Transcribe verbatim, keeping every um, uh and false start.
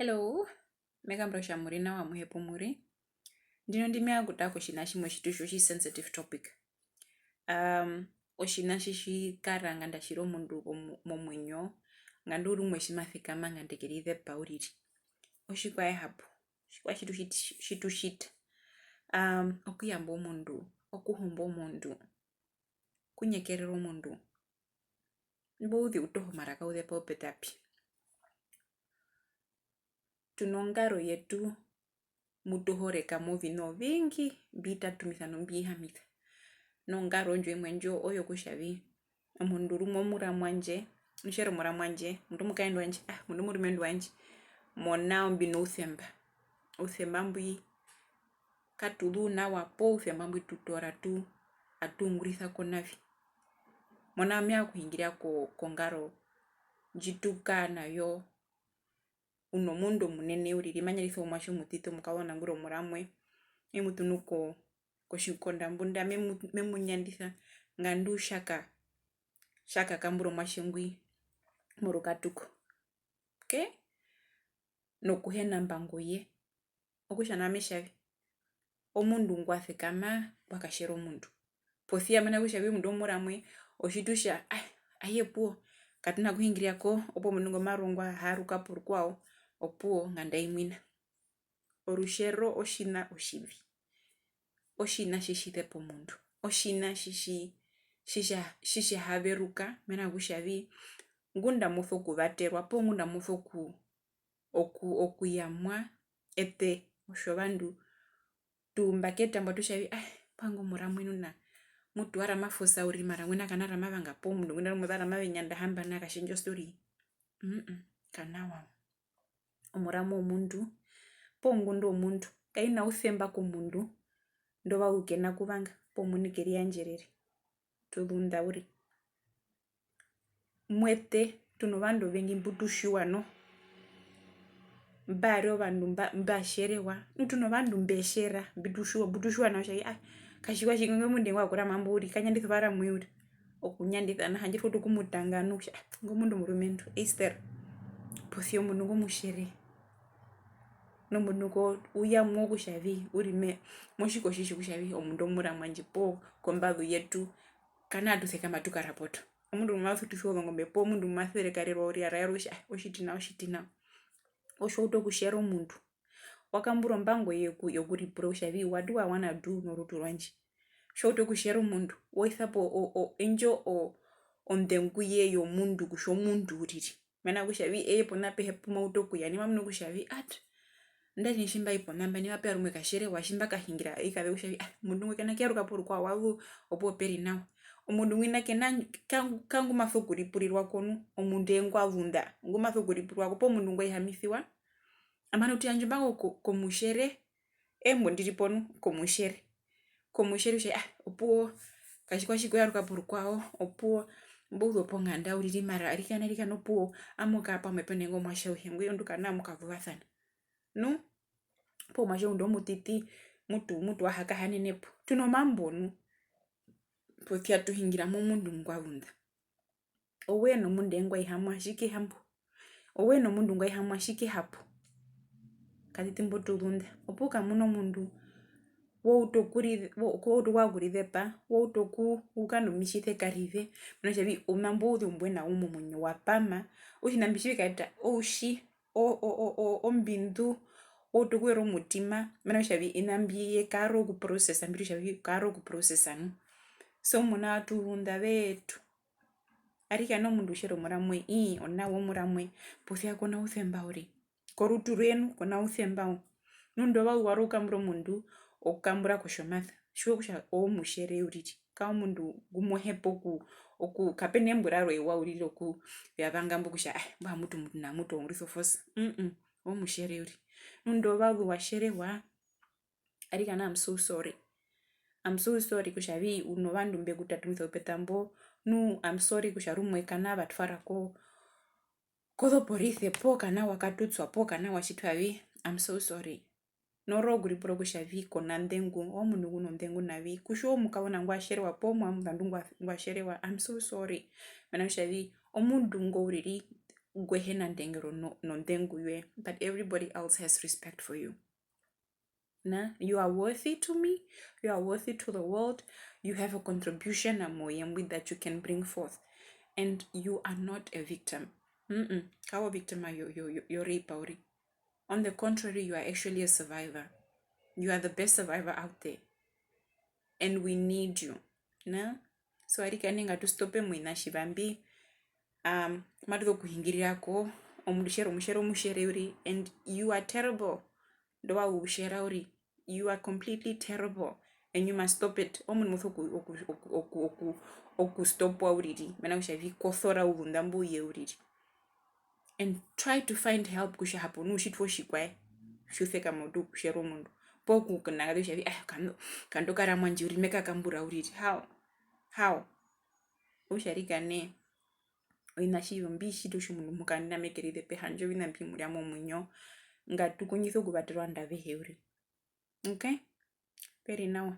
Hello, me kambura kutja mu ri nawa, amuhe pu mu ri. Ndino ndi me vanga okutara kotjiṋa tjimwe tji tu tja otji sensitive topic. Um, otjiṋa tji tji kara nganda tji ri omundu momu-, momuinyo, ngandu rumwe tji ma sekama nganda e kerizepa uriri. Otjikwaye hapo, otjikwaye tji tu tjiti-, tji tu tjita. Um, okuyamba omundu, okuhumba omundu, okunyekerera omundu. Imbo ouzeu toho mara kau zepa u peta pi. Tu nongaro yetu mu tu horeka moviṋa ovingi mbi tatumisa no mbi hihamisa. Nongaro ndjo imwe ndjo oyo kutja vi, omundu rumwe omuramwe wandje, nu tje ri omuramwe wandje, omundu omukazendu wandje, ah, omundu omurumendu wandje, monao mbi nousemba. Ousemba mbwi katu zuu nawa poo ousemba mbwi tu toora tu, atu ungurisa ko navi. Monao me vanga okuhungira ko-, kongaro ndji tu kara na yo. U nomundu omunene uriri, ma nyandisa omuatje omutiti, omukazona ngu ri omuramwe, me mu tunu ko-, kotjikonda mbunda, me mu-, me mu nyandisa, ngandu tja ka-, tja kakambura omuatje ngwi morukatuko. Okay? Nokuhena mbango ye. Okutja nao me tja vi, omundu ngwa sekama, ngwa katjera omundu. Posi ya mena rokutja vi omundu omuramwe, otji tu tja, ai, aye opuwo, katu na kuhungirira ko, opuwo omundu ngo ma rongwa, a haaruka po rukwao, opuwo nganda i mwina. Orutjero otjiṋa otjivi. Otjiṋa tji tji zepa omundu. Otjiṋa tji tji-, tji tja-, tji tji ha veruka, mena rokutja vi, ngunda amo sokuvaterwa, poo ngunda amo soku-, oku-, okuyamwa eṱe, otjovandu tu mba keta mba tu tja vi, ah, mbwae ingo omuramwe nu na, mutu wa rama fusa uriri, mara ngwina kana rama vanga, poo omundu ngwina rumwe va rama venyanda hambana, ka tjendja o story. Mm-mm, kanawa. Omuramwe womundu, poo ongundu yomundu, kai na usemba komundu, ndovazu ke na kuvanga, poo omuini ke riyandjerere. Tu zunda uriri. Mu eṱe, tu novandu ovengi mbu tu tjiwa noho. Mba ri ovandu mba, mba tjerewa. Nu tu novandu mbe tjera, mbi tu tjiwa, mbu tu tjiwa nao kutja, ah, katjikwatjike, ingo mundu ngwa kurama mbo uriri, ka nyandisa ovaramwe uriri. Okunyandisa, nao handje twa utu okumutanga nu kutja, ah, ingo mundu omurumendu, Esther. Posi ya omundu ngo mu tjere. Nomundu ngo u yamwa kutja vi, u ri me-, motjikotji tjokutja vi, omundu omuramwe wandje poo kombazu yetu, kanaa tu sekama tu karapota. Omundu ngu ma sutisiwa ozongombe poo omundu ngu ma serekarerwa uriri a raerwa kutja, ah, otjiti nao, otjiti nao. Otjo wa utu okutjera omundu. Wa kambura ombango yoku-, yokuripura kutja vi, what do I wanna do norutu rwandje? Otjo wa utu okutjera omundu, wa isa po o-, o-, indjo o-, ondengu ye yomundu kutja omundu uriri. Mena rokutja vi, eye pona apehe pu ma utu okuya, nai ma munu kutja vi, at, nandarire tji mba i pona mba, nai mape ya rumwe ka tjerewa, tji mba kahungira, i kave kutja vi, ah, omundu ngwi ke na kuyaruka po rukwao, wa zu opuwo pe ri nawa. Omundu ngwina ke na, ka-, ka ngu ma sokuripurirwa ko nu, omundu eye ngwa zunda, ngu ma sokuripurirwa ko, poo omundu ngwa hihamisiwa, nambano tu yandja ombango ko-, komutjere, embo ndi ri po nu komutjere. Komutjere kutja, ah, opuwo, katjikwatjike, u yaruka po rukwao, opuwo, mbo u zu ponganda uriri, mara arikana, arikana opuwo, amu kara pamwe pena ingo omuatje auhe ngwi, ondu kanaa mu kazuvasana. Nu, poo omuatje ngunda omutiti, mutu, mutu wa hakahanene po. Tu nomambo nu, posi ya tu hungira momundu ngwa zunda. Owee nomundu ngwa hihamwa, tji ke ha mbo. Owee nomundu ngwa hihamwa, tji ke ha po. Katiti mbo tu zunda. Opu u kamuna omundu, wa utu okuri-, wa-, wa utu okuvanga okurizepa, wa utu oku-, okukara nomitjise karive, mena rokutja vi, ouna mbo ouzeu mbwe na wo momuinyo wa pama, otjiṋa mbi tji vi kaeta outji, o-, o-, o-, o-, ombindu, wa utu okuyera omutima, mena rokutja vi, oviṋa mbi ye kaarora okuprocessa, mbi ri kutja vi kaarora okuprocessa nu. So muna wa tu zunda vetu. Arikana omundu u tjere omuramwe, ii, onawa omuramwe, posi ya ko na usemba uriri. Korutu rwenu ko na usemba u. Nu ndovazu wa ri okukambura omundu, okukambura kotjomasa. Tjiwa kutja oomutjere uriri. Ka omundu ngu mo hepa oku, oku, kape na embo rarwe ewa uriri okuyavanga mbo kutja, ah, mbwae mutu, mutu na mutu oungurisa oforce. Mm-mm, oomutjere uriri. Nu ndovazu wa tjerewa, arikana, I'm so sorry. I'm so sorry kutja vi u novandu mbe ku tatumisa u peta mbo. Nu, I'm sorry kutja rumwe kanaa va twara ko, kozoporise, poo kanaa wa katutswa, poo kanaa wa tjitwa vi. I'm so sorry. Noroye okuripura kutja vi ko na nḓengu, omundu ngu nonḓengu navi. Kutja omukazona ngwa tjerewa, poo omuzandu ngwa, ngwa tjerewa, I'm so sorry. Mena rokutja vi, omundu ngo uriri, ngu hena ndengero no-, nondengu yoye, but everybody else has respect for you. Na, you are worthy to me, you are worthy to the world, you have a contribution amouyembwi that you can bring forth, and you are not a victim. Mm-mm. Kawo victim yo, yo, yo, yo rape uriri. On the contrary, you are actually a survivor. You are the best survivor out there. And we need you. Na? So arikana ngatu stope mu oviṋa tjiva mbi, um, matu sokuhingirira ko, omundu tje ri omutjere omutjere uriri, and you are terrible. Ndovazu u tjera uriri, you are completely terrible. And you must stop it. Omundu mo so ku, oku, oku, oku, oku, okustopwa uriri. Mena kutja vi kosora ouzunda mbo uye uriri. And try to find help kutja hapo nu u tjitwa otjikwaye, tji u sekama odu kutjera omundu. Poo kunangaze kutja vi, ah, kando, kando kara mwandje uriri, me kakambura uriri. How? How? Okutja arikana, oviṋa tjiva mbi tjita kutja omundu muhuka nena me kerizepe, handje oviṋa mbi mu rya momuinyo, ngatu kondjise okuvatera ovandu avehe uriri. Okay? Pe ri nawa.